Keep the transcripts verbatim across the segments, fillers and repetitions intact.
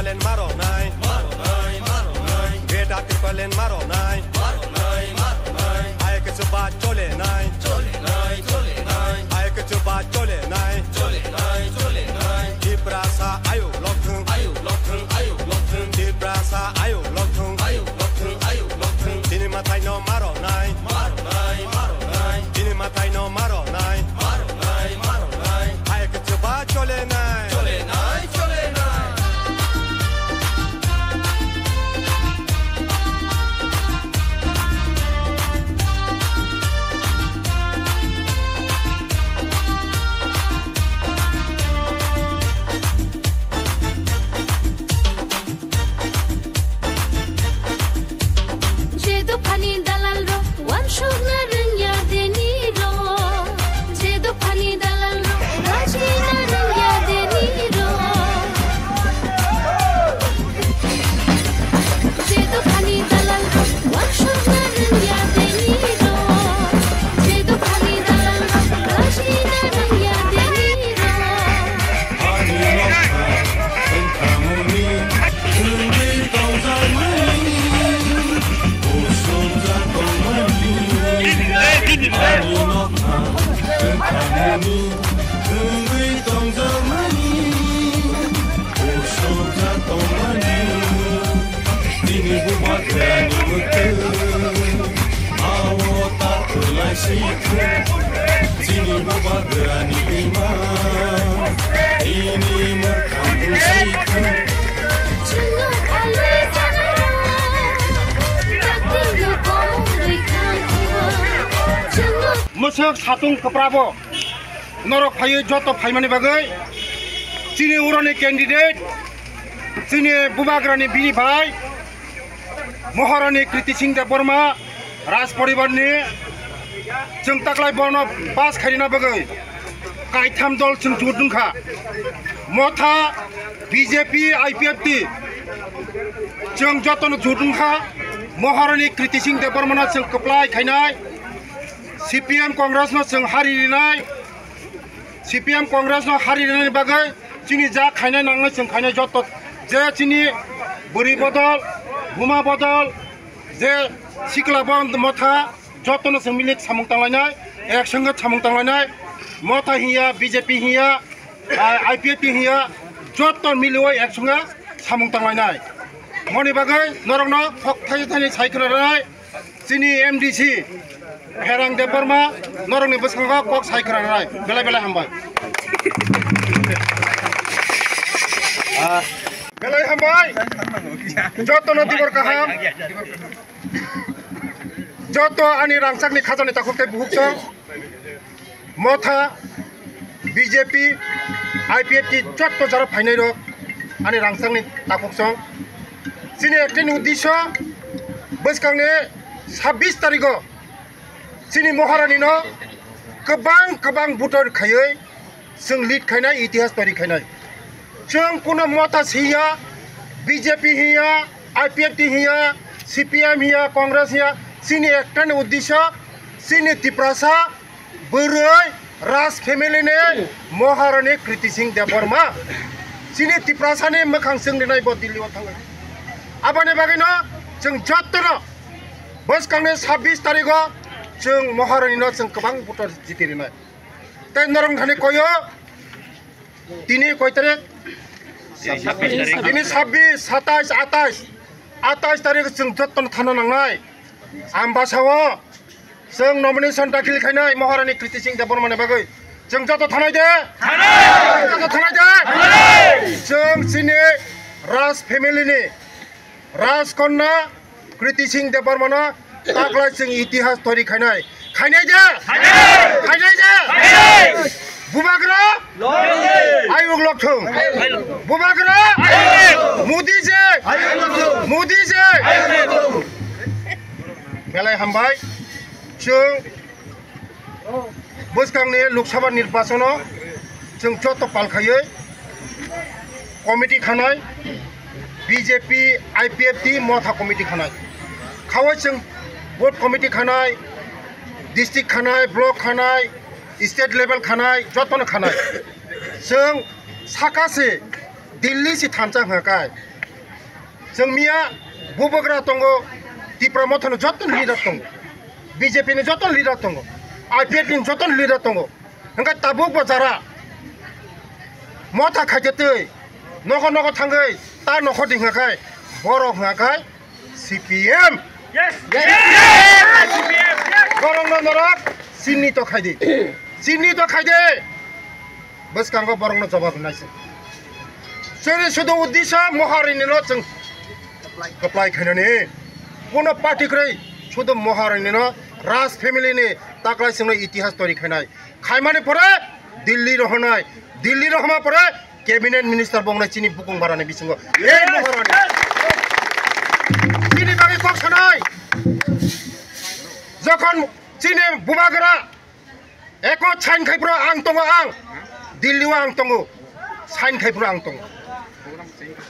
Maroknai, maroknai, maroknai. Greater Tipraland maroknai, maroknai, maroknai. Hai khe chuba cholenai, cholenai, cholenai. Hai khe chuba cholenai, cholenai, cholenai. Tiprasa ayuk lokthung, ayuk lokthung, ayuk lokthung. Tiprasa ayuk lokthung, ayuk lokthung, ayuk lokthung. Chini mathai no maroknai, maroknai, maroknai. Chini mathai no maroknai, maroknai, maroknai. Hai khe chuba cholenai, cholenai, cholenai. Je dophani dalal rok wansukna rwngya deni rok. Je dophani dalal rok rajina rwngya deni rok. Je dophani dalal rok wansukna rwngya deni rok. Je dophani dalal rok rajina rwngya deni rok. Chini bubagrani mwkhwtwng, awo ta kwlai si thung. Chini bubagrani bima, ini mwkhang si thung. Mwswk satung kwprabo norok phaiwi joto phaimani bagwi chini uroni candidate, chini bubagrani bini bai Maharani Kriti Singh Debbarma Raj Poribarni chwng taklai bono pass khairina bagwi kaitham dol chwng jut wngkha. Motha, B J P, I P F T chwng jotono jut wngkha. Maharani Kriti Singh Debbarmano chwng kwplai khainai, C P M Congress no chwng hari rinai, C P M Congress no hari rinani bagwi chini ja khainai nangnai chwng khainai joto je chini bwrwi bodol, buma bodol, je sikla bo motha jotono chwng milik samung tanglainai, ek songkhe samung tanglainai, motha hiya, B J P hiya, ah, I P F T hiya, joto miliwi ek songkhe samung tanglainai. Moni bagwi norokno kok thai thani sai khwna rwnai. Chini M D C Pherang Debbarma norokni bwskango kok sai khwna rwnai. Belai belai hambai. Belai hambai. Jotono tibor kaham. Joto ani rangchakni khajani takhuk tei bukhuk song. Motha, B J P, I P F T jotto jara phainai rok ani rangchakni takhuk song. Chini ekta ni uddesyo bwskangni sabbish tarigo chini Maharani no kwbang kwbang voter khaiwi chwng lead khainai, itihas toiri khainai. Chwng kuno motha si ya, B J P hiya, I P F T hiya, C P M hiya, Congress hiya, chini ekta ni uddesyo chini Tiprasa bwrwi Raj family ni Maharani Kriti Singh Debbarma. Chini Tiprasa ni mwkhang chwng rinai bo Delhi o thangwi. Aboni bagwi no chwng jotto no bwskangni sabbish tarigo chwng Maharani no chwng kwbang voter jiti rinai. Tei norok thani koyo tini koi tarik? Tini sabbish, satais, atais. Atais tarik chwng jotto no thana nangnai. Ambasa o chwng nomination dakhil khainai Maharani Kriti Singh Debbarma ni bagwi. Chwng joto thanai de? Thanai! Joto thanai de? Thanai! Chwng chini Raj family ni Rajkanya Kriti Singh Debbarmano taklai chwng itihas toiri khainai. Khainai de? Khainai! Khainai de? Khainai! Bubagra? Longli! Ayuk lokthung. Bubagra? Ayuk! Modi je! Ayuk lokthung! Modi je! Ayuk lokthung! Belai hambai. Chwng bwskangni Lok Sabha nirbachono chwng joto pal khaiwi committee khanai, B J P, I P F T, Motha committee khanai. Khawai chwng booth committee khanai, district khanai, block khanai, state level khanai, jotono khanai. Chwng saka se Delhi se thansa hwnka kai. Chwng miya bubagra tongo, Tipra Motha ni joto ni leader tongo, B J P ni joto ni leader tongo, I P F T ni joto ni leader tongo. Hwnkhe tabuk bo jara motha khaikhe twi nogo nogo thangwi ta nokho di hwnga khai, borok hwnga khai C P M. Yes. Yes. Borokno norok chinni to khai di. Chinni to khai di. Bwskango borokno jawab naisi. Chini sudu uddisho Moharanino chwng kwplai khainani. Kuno party kwrwi sudu Moharanino Raj family ni taklai chwngno itihas tori khainai. Khaimani pore Delhi rohonai. Delhi rohoma pore cabinet minister bongnai chini bukung barani bisingo. Ei Moharani. Chini bagwi kok sanai. Jokhon chini bubagra Eko sign khai phuru ang tongo ang. Delhi o ang tongo. Sign khai phuru ang tongo.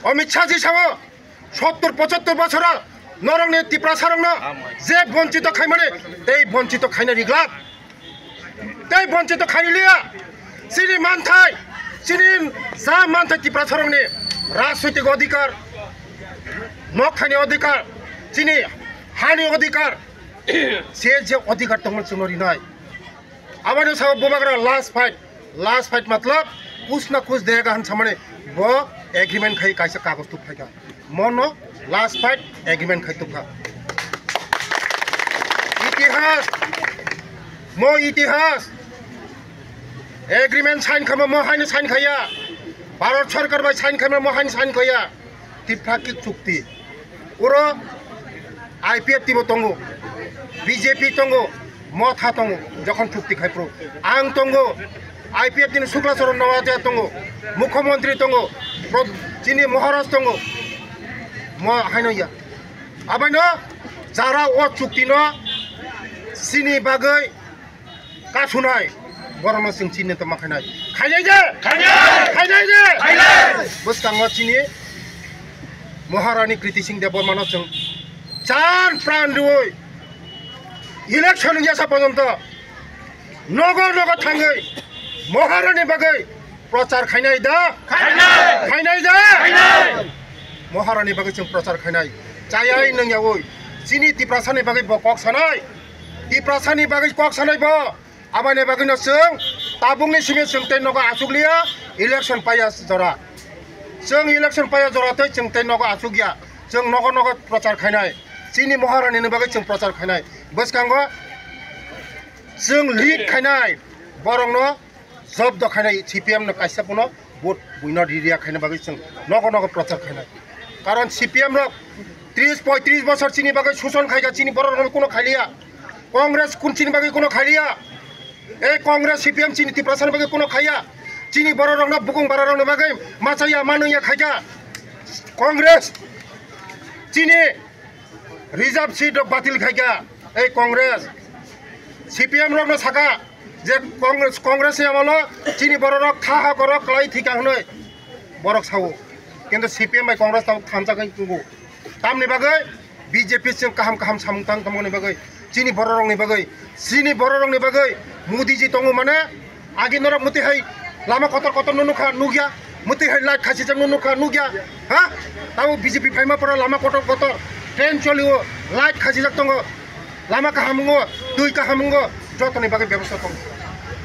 Amit Shah ji sao sottur pochottor bosoro norokni Tiprasarokno je bonchito khaimani tei bonchito khaina riglak. Tei bonchito khailiya. Chini manthai, chini ja manthai Tiprasarokni rajnoitik odhikar, nok khaini odhikar, chini hani odhikar, se je odhikar tongmani chwngno rinai. Aboni sabo bubagra last fight, last fight matlab kuch na kuch dega han samani bo agreement khai kaisa kagoj tuk phaikha. Mono last fight agreement khai tukha. Itihas, mo itihas. Agreement sign khama mo haino sign khaya. Bharat sarkar bai sign khama mo haino sign khaya. Tripakik chukti. Oro I P F T bo tongo, B J P tongo, Motha tongo, jokhon chukti khai phuru. Ang tongo, I P F T ni Sukla Charan Noatia tongo, Mukhyamantri tongo, Pro-, chini Maharaj tongo, mo haino ya. Abaino jara o chukti no chini bagwi kasunai, borokno chwng chini tongma khainai. Khainai de? Khainai! Khainai de? Khainai! Bwskango chini Maharani Kriti Singh Debbarmano chwng chan pran rwui election wngya sa porjonto nogo nogo thangwi Maharani bagwi prochar khainai da? Khainai! Khainai da? Khainai! Maharani bagwi chwng prochar khainai. Chayai nungyaui. Chini Tiprasani bagwi bo kok sanai. Tiprasani bagwi kok sanai bo. Aboni bagwino chwng tabukni simi chwng tei nogo achukliya, election paiya jora. Chwng election paiya jora tei chwng tei nogo achukya. Chwng nogo nogo prochar khainai. Chini Maharani ni bagwi chwng prochar khainai. Bwskango chwng lead khainai. Borokno jobdo khainai C P M no kaisa phano vote buino riya khaina bagwi chwng nogo nogo prochar khainai. Karon C P M rok tris poitris bosor chini bagwi suson khaika, chini borok rok kuno khailiya. Congress kun chini bagwi kuno khailiya. Ei Congress C P M chini Tiprasani bagwi kuno khaiya. Chini borok rokno bukung bara rokno bagwi machaya manwiya khaika. Congress chini reserve seat rok batil khaika. Ei Congress C P M rokno saka je Congress, Congress ni amolo chini borok rok thaha korok kwlai thika hwnwi borok sao. Kintu C P M bai Congress tabuk thansa khe tubu. Tamni bagwi B J P chwng kaham kaham samung tang tongmani bagwi chini borok rokni bagwi, chini borok rokni bagwi Modi ji tongo mane agi norok mwtwi hai lama kotor kotor no nukha nukya, mwtwi hai light khasijak no nukha nukya, ha? Tamo B J P phaima pora lama kotor kotor, train cholio, light khasijak tongo, lama kaham wngo, twi kaham wngo, jotoni bagwi bebosta tongo.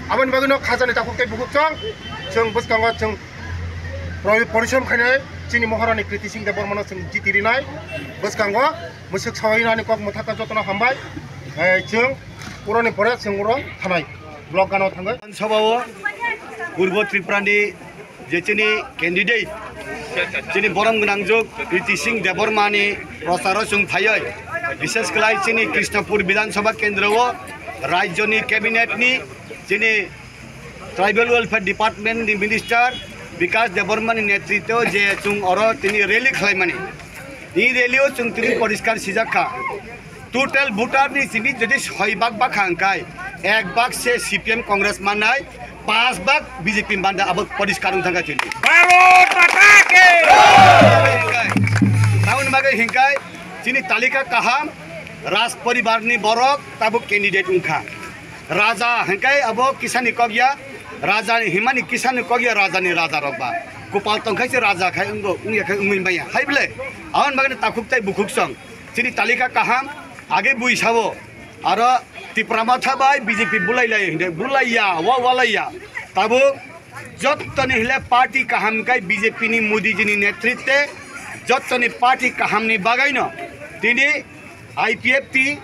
Aboni bagwi no khajani takhuk tei bukhuk chwng, chwng bwskango chwng pori-, porisom khainai chini Maharani Kriti Singh Debbarmano chwng jiti rinai bwskango. Mwswk sawi nani kok mwthaka jotono hambai. Eh, chwng uroni pore chwng uro thanai. Block gano thangwi. Sabao Purbo Tripura ni je chini candidate, chini borom gwnangjuk Kriti Singh Debbarma ni procharo chwng phaiwi, bishes khlai chini Krishnapur Bidhan Sabha Kendra o rajyo ni cabinet ni chini Tribal Welfare Department ni Minister Bikash Debbarma ni netritwo je chwng oro tini rally khlaimani. Tini rally o chwng tini poriskar sijak kha. Total voter ni simi jodi soi bak bak kha hwnkhe ek bak se C P M Congress mannai, panch bak B J P manda abo poriskar wng thangkha tini. Bharat Mata ki! Taun magai hingkai chini talika kaham Raj poribar ni borok tabuk candidate wngkha. Raja hingkai abo kisani kokya, raja ni himani kisani kokya raja ni raja rok ba. Kopal tongkhai se raja khai wngbo, wngya khai wngwi maya. Hai bwle, aboni bagwi takhuk tei bukhuk song. Chini talika kaham, age bui sabo. Aro Tipra Motha bai B J P bulai lai hinde, bulaiya, wa walaiya. Tabuk jottoni hile party kaham kai B J P ni Modi ji ni netritwe jottoni party kaham ni bagaino tini I P F T,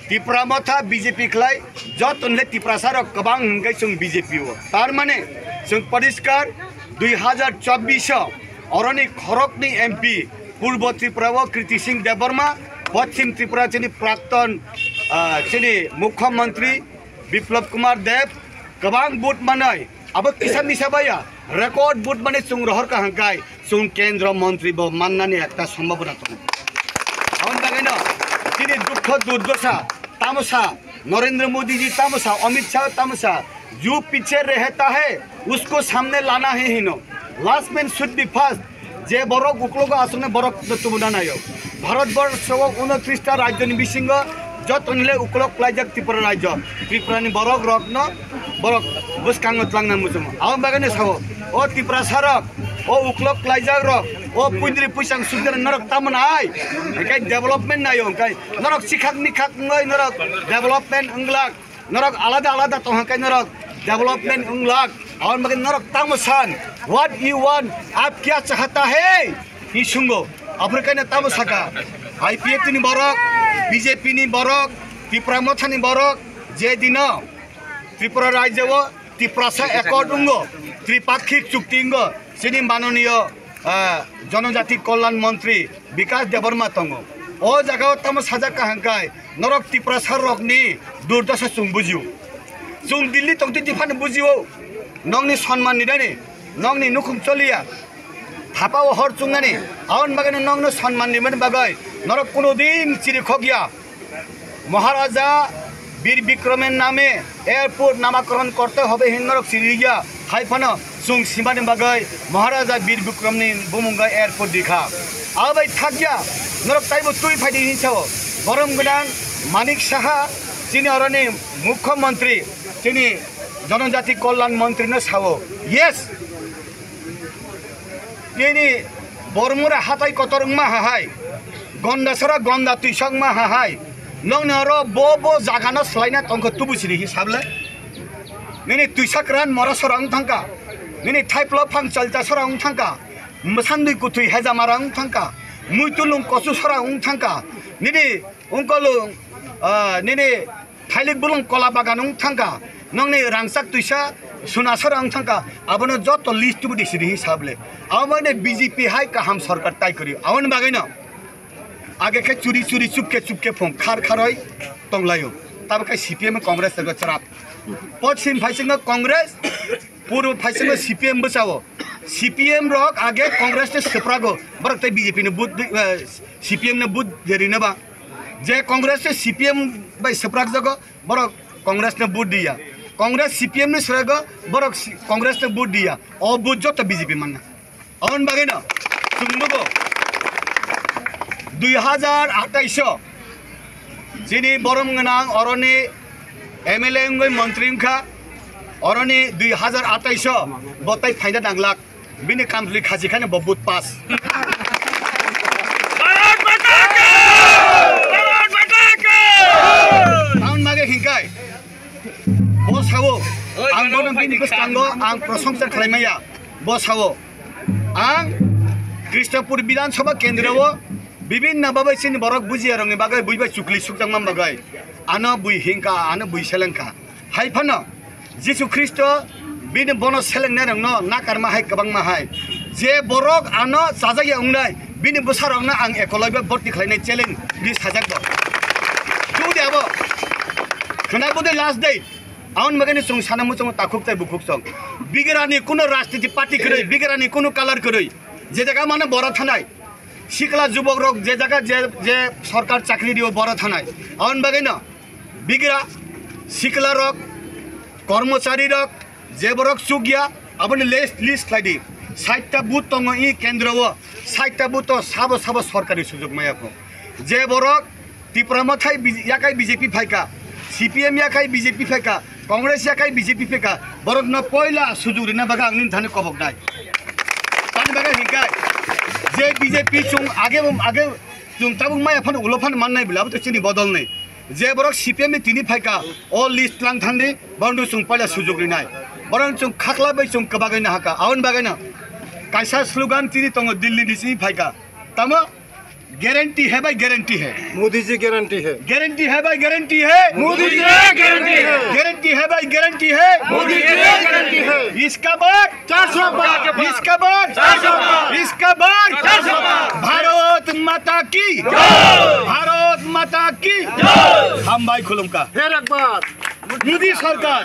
Tipra Motha, B J P khlai, joto hwnle Tiprasa rok kwbang hwnkhai chwng B J P o. Tar mane chwng poriskar dui hazar chobbish o oroni khoroknwi M P, Purbo Tripura o Kriti Singh Debbarma, Poschim Tripura chini prakton, ah, chini Mukhyamantri Biplab Kumar Deb kwbang vote manwi, abo kisa misa baya, record vote manwi chwng rohor ka hwnkhai, chwng kendro montri bo mannani ekta sombhabona tongo. Aboni bagwino chini dukho durdosa, tamo sa Narendra Modi ji, tamo sa Amit Shah, tamo sa, "Jo piche rehta hai, usko samne lana hai" hino. Last man should be first. Je borok uklogo aswknai borok no tubuna naio. Bharat borsho o unotris ta rajyo ni bisingo joto nile uklok klaijak Tripura rajyo. Tripura ni borok rok no borok bwskango twlangna muchungo. Aboni bagwino sao, o Tiprasa rok, o uklok klaijak rok, o puindri puisang sujana norok tamon ai, hinkhe development naio, hinkhe norok sikhak mikhak wngwi norok development wnglak, norok alada alada tongha khe norok development wnglak, aboni bagwi norok tamo san, "What you want? Aap kya chahta hai?" hi sungo. Aphuru kaino tamo saka, I P F T ni borok, B J P ni borok, Tipra Motha ni borok, je dino Tripura rajyo o Tiprasa Accord wngo, Tripakhik chukti wngo, chini manoniyo, ah, Jonojati Kolyan Montri Bikas Debbarma tongo. O jaga o tamo sajak kaham kai, norok Tiprasa rokni durdasa chwng bujio. Chwng Delhi tongtwi tiphano bujio. Nokni sonman ni dani, nokni nukhung choliya. Thapa o hor chungnani, aboni bagwino nokno sonman rimani bagwi norok kuno din chiri khokya. Maharaja Bir Bikromer name airport namakoron korte hobe hin norok siriya. Hai phano chwng simani bagwi Maharaja Bir Bikromni bumungwi airport rikha. Abo bai thakya, norok taibo twi phaidi hin sao. Borom gwnang Manik Saha, chini oroni Mukhyamantri, chini Jonojati Kolyan Montri no sao. Yes, nini Bormura hatai kotor wngma hahai, Gondasora gonda twisok wngma hahai, nokni oro bo bo jaga no swlaina tongkha tubu siri hisable. Nini twisa kran mora sora wng thangka, nini thaiplo phang chalta sora wng thangka, mwsandwi kuthwi hejamara wng thangka, muitulung kosu sora wng thangka, nini ungkolung, ah, nini Thailik bulung kola bagan wng thangka, nokni rangchak twisa suna sora wng thangka, abono joto list tubu di sidi hisable. Aboni B J P hai kaham sorkar tai kwrwi. Aboni bagwino age khe churi churi chupke chupke phung khar kharoi tonglaio. Tabuk khe C P M Congress tego chwrap. Poschim phaisingno Congress, purbo phaisingno C P M bwsao. C P M rok age Congress no swprago. Borok tei B J P no vote, eh, C P M no vote rina ba. Je Congress tei C P M bai swprak jago, borok Congress no vote diya. Congress C P M ni swrago, borok si-, Congress no vote diya. O vote joto B J P manna. Aboni bagwino chwng nugo dui hazar atais o chini borom gwnang oroni M L A wngwi montri wngkha, oroni dui hazar atais o bo tai phaina nanglak. Bini kamtwlwi khachi khani bo vote pass. Bharat Mata ki! Bharat Mata ki! Tamoni bagwi hinkai bo sao, ang bono bini bwskango ang prosongsa khlai maya. Bo sao, ang Krishnapur Bidhan Sabha Kendra o bibinna babai chini borok bujiya rokni bagwi buibai chukli sukjakma bagwi ano bui hinka, ano bui selengkha. Hai phano Jisu Khristo bini bono selengnai rokno nakarma hai kwbangma hai. Je borok ano chajakya wngnai, bini bwsa rokno ang ekolaiba borti khlainai challenge di sajak bo. Tudi abo khwnai budi last day. Aun magani chwng sana muchung takhuk tai bukhuk song. Bigrani kuno rajniti party kwrwi, bigrani kuno color kwrwi. Je jaga mane bora thanai. Sikla jubok rok je jaga je, je sorkar chakri dio bora thanai. Aun bagino bigra, sikla rok, kormochari rok, je borok chukya, aboni list, list khlai di. Sait ta booth tongo i kendro o, sait ta booth o sabo sabo sorkari sujok maya kho. Je borok Tipra Mothai B-, yakai B J P phaika, C P M yakai B J P phaika, Congress yakai B J P phaika, borokno poila sujok rina bagwi ang nini thani kobok nai. Bagwi hinkhe je B J P chwng age age chwng tabuk maya phano ulo phano mannai bwla abo to chini bodol ni. Je borok C P M ni tini phaika o list lang thangdi borok chwng paila sujok rinai. Borok chwng khakla bai chwng kwbagwi nahaka. Aboni bagwi no kaisa slogan tini tongo Delhi ni simi phaika. Tamo guarantee hai bhai, guarantee hai. Modi ji guarantee है। Guarantee है भाई, guarantee है। Modi ji guarantee है। Guarantee है भाई, guarantee है। Modi ji guarantee है। इसका बार चार सौ पार। इसका बार चार सौ पार। इसका बार चार सौ पार। भारत माता की जय। भारत माता की जय। हम भाई खुलुमका। फिर एक बार। मोदी सरकार।